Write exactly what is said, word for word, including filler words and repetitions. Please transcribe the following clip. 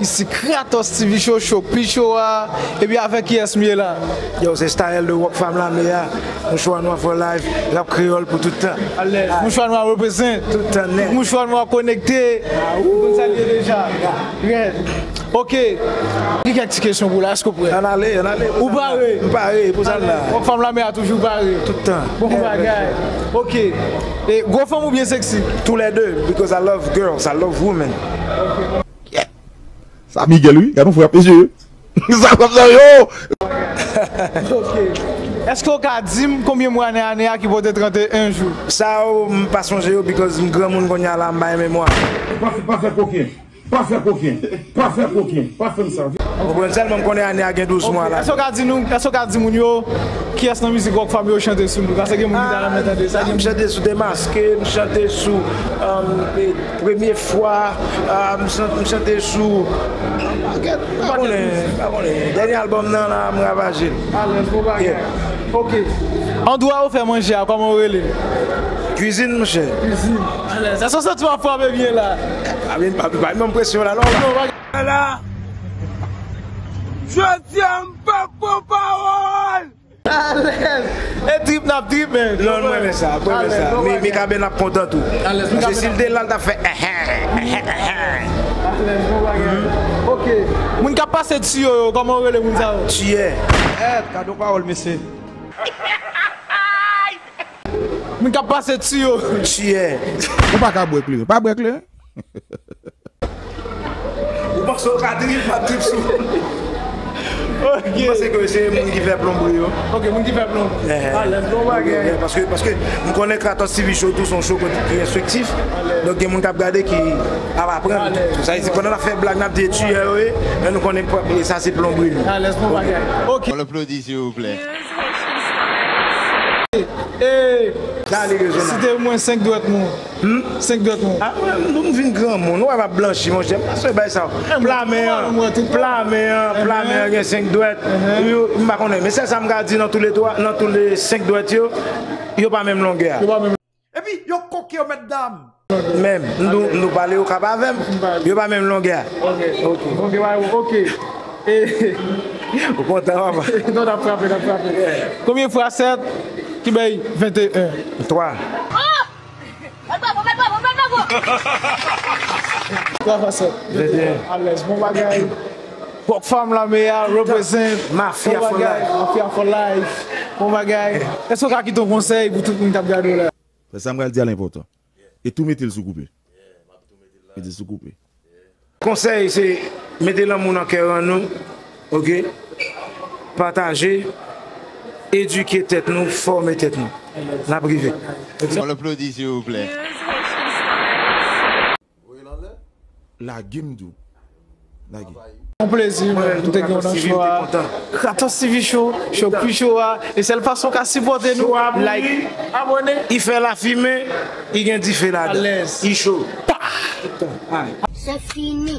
Isi Kratos T V Show, show pi show a. Epi avèk kiyès m ye la? Yo, se Style de Rock Fam Lame a. Mouchwa nwa for life, rap kreyòl pou tout tan. Alèz. Mouchwa nwa reprezent. Tout tan nèt. Mouchwa nwa konekte. Ou konn sa l ye deja. Red. Ok. Gen kèk ti kesyon pou la, èske w prè? Ann ale, ann ale. Ou pare? M pare, pou sa la. Rock Fam Lame a toujou pare. Tout tan. Bon bagay. Ok. E gwo fanm oubyen sexy? Tous les deux, because I love girls, I love women. Sa Miguel wi, gad yon frap mesye. Sa frap sa yo. Ok. Èske w ka di m konbyen mwa nan ane a ki pote trannteyen jou? Sa yo, m pa sonje yo, because m granmoun kounye a la, m pa gen memwa. Pa fè, pa fè koken. Pa fè koken. Pa fè koken. Pa fè m sa. Ou konprann, sèlman m konnen ane a gen douz mwa la. Èske w ka di nou, èske w ka di moun yo kiyès nan mizik Rock Fam yo chante sou nou? Paske gen moun ki ta renmen tande sa. M chante sou Demaske, m chante sou, um, Premye fwa, ah, m chan-, m chante sou, m pa konnen, m pa konnen. Dènye albòm nan la, m ravaje l. Alèz, bon bagay. Yeah. Ok. Andwa ou fè manje a, kòman w rele? Kwizin, monchè. Kwizin. Alèz. Èske w santi w ap frape byen la? Pa vin, pa, pa vin ban m presyon la, non. Non, pa la. Jodi a, m pa pran pawòl. Alèz. E trip n ap trip, men. Non, mwen renmen sa, mwen renmen sa. Alèz, bon bagay. Mikaben ap kontan tou. Alèz, Mikaben ap kontan. Paske si l te la, l t ap fè, eh, eh, eh, eh, eh. Alèz, bon bagay. Mhm. Ok. Moun k ap pase tiyo yo, kòman w rele moun sa yo? Tiyè. Eh, gad yon pawòl, mesye. Moun k ap pase tiyo. Tiyè. Ou pa ka bwè kleren. Pa bwè kleren. Ou panse w ka trip, m ap trip sou. Ok. M panse ke se moun ki fè plonbri yo. Ok, moun ki fè plonbri. Eh, eh. Alèz, bon bagay. Paske, paske m konnen Kratos T V Show tou se yon show ki enstriktif. Alèz. Donk gen moun k ap gade ki ap aprann. Alèz. Sa vle di pandan n ap fè blag, n ap di tiyè yo ye, men nou konnen pa, e sa se plonbri li. Alèz, bon bagay. Ok. On applaudit, s'il vous plaît. E, site mwen senk dwèt mwen. Hmm? Senk dwèt mwen. Ah, mwen, m vin granmoun, ou wè m ap blanchi, monchè. M pa sou bay sa. Pla men an, pla men an, pla men an gen senk dwèt. Yo, m pa konnen, men sèl sa m ka di nan tou le twa, nan tou le senk dwèt yo, yo pa menm longè a. Yo pa menm. Epi, yo koke yo mèt dam. Menm, m dou, m dou pale yo kap avè m. Yo pa menm longè a. Ok. Ok. Ok, pa, ok. E, ou kontan, papa? Non, n ap frape, n ap frape. Konbyen fwa sèt ki bay venteyen? Twa. Twa fwa sèt. Venteyen. Alèz, bon bagay. Rock Fam Lame a, represent. Mafia for life. Mafia for life. Bon bagay. Èske w ka kite yon konsèy pou tout moun k ap gade w la? Sa m pral di a l enpòtan. E tou mete l sou koupe. Mete l sou koupe. Konsèy se mete lanmou nan kè an nou, ok? Pataje, edike tèt nou, fòme tèt nou. N ap rive. On applaudit, s'il vous plaît. Lage m tou. Lage. Yon plezi, man, pou te gen w nan show a. Kratos T V Show, show pi show a. E sèl fason w ka sipòte nou, like, abòne. I fè lafimen, i gen dife ladan. Alèz. I cho. Pa! Se fini.